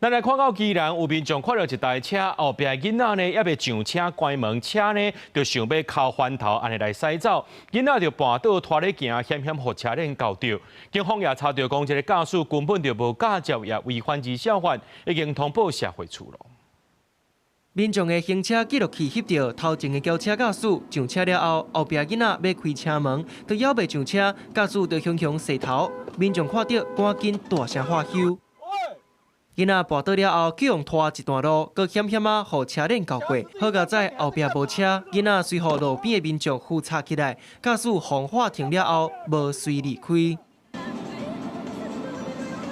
咱來看到宜蘭有民眾看著一台車，後壁囡仔呢猶未上車關門，車呢就想欲敲翻頭按呢來駛走，囡仔就跋倒拖咧行，險險予車輪鉤著。警方也查著講，這个駕駛根本就無駕照，也違反兒少法，已經通報社會處囉。民眾的行車記錄器翕著頭前的轎車駕駛上車了後，後壁囡仔欲開車門，都猶未上車，駕駛就雄雄踅頭。民眾看著，趕緊大聲喝休。囡仔跋倒了後，去予拖一段路，閣險險仔予車輪鉤過。好佳哉後壁無車，囡仔隨予路邊的民眾扶插起來，駕駛予喝停了後，無隨離開。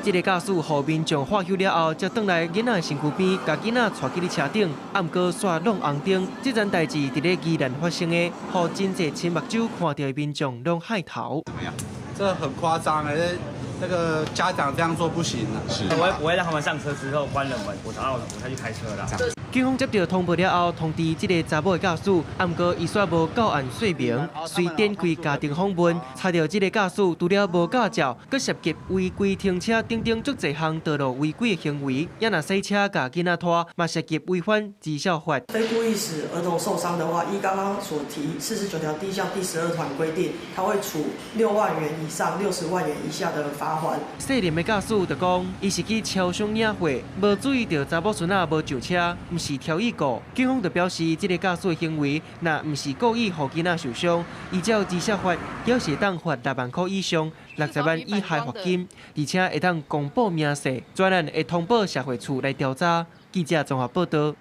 這个駕駛予民眾喝休了後，才轉來囡仔身軀邊，共囡仔帶去咧車頂，毋過煞挵紅燈。這樁代誌佇咧宜蘭發生的，予真濟親目睭看著的民眾攏駭頭。怎麼樣？這很誇張欸，那個家長這樣做不行啊。是，我會讓他們上車之後關了門，我然後我才去開車啦。警方接著通報了後，通知這个查某的駕駛，毋過伊煞無到案說明，隨展開家庭訪問，查著這个駕駛除了無駕照，閣涉及違規停車等等足濟項道路違規的行為，也若駛車共囡仔拖，嘛涉及違反兒少法。非故意使兒童受傷的話，依剛剛所提49條第一項第12款規定，他會處6萬元以上60萬元以下的罰鍰。細林的駕駛就講，伊是去超商領貨，無注意著查某孫仔無上車，毋是挑意過。警方就表示，這个駕駛的行為，若毋是故意予囡仔受傷，依照兒少法，猶是會當罰6萬箍以上60萬以下罰金，而且會當公布明細，專案會通報社會處來調查。記者綜合報導。